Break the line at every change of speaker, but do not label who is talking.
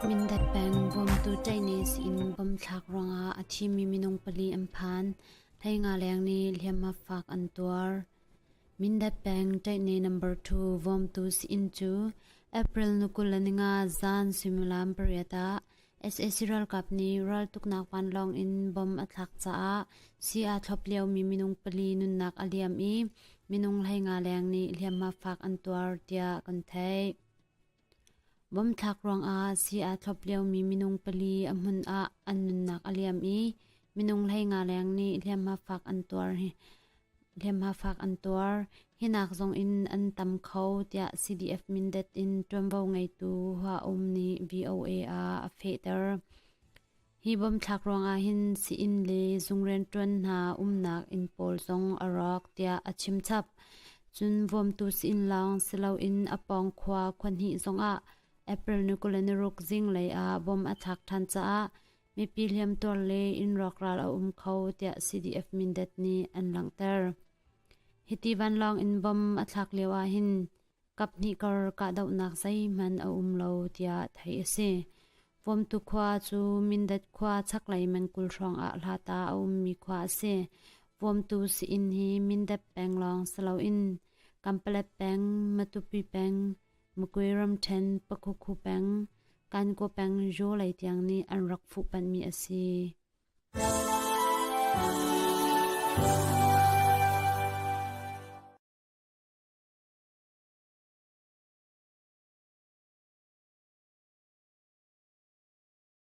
Mindat peng Vawmtu Chinese in bomb thlak ruangah a thimi minung pali an phan. Hleinga leng nih hliamhma fak an tuar. Mindat peng Ṭaihne number 2 Vawmtu sii-inn cu April ni 25 zan suimilam pariat ah sac ralkap nih raltuknak vanlawng in bomb a thlak caah sii aa thlop liomi minung pali nunnak a liam i minung 15 leng nih hliamhma fak an tuar tiah kan theih. Bomb thlak ruangah sii aa thlop liomi minung pali a hmun ah an nunnak a liam i minung 15 leng nih hliamhma fak an tuar. Hliamhma fak an tuar. Hinak zong in an tam kho tiah CDF Mindat in ṭuanvo ngeitu Hua Um nih VOA ah a fehter. Hi bomb thlak ruangah hin sii-inn le zung rianṭuan hna umnak inn pawl zong a rawk tiah a chim chap. Cun vawmtu sii-inn lawng si loin a pawng khua khua hnih zongah April ni 26 zinglei ah bomb a thlak ṭhan caah mipi hliamtuar le inn rawkral a um kho tiah CDF Mindat nih an langhter. Hiti vanlawng in bomb a thlak lio ahhin kaphnih kar kahdohnak zeihmanh a um lo tiah theih a si. Vawmtu khua cu Mindat khua chaklei mengkul hrawngah hlata a ummi khua a si. Vawmtu sii-inn hi Mindat peng lawng si loin Kampalet peng, Matupi peng, Makwe ramṭhen, Pakhukhu peng, Kankaw peng Yaw lei tiang nih an rak fuhpanhmi a si.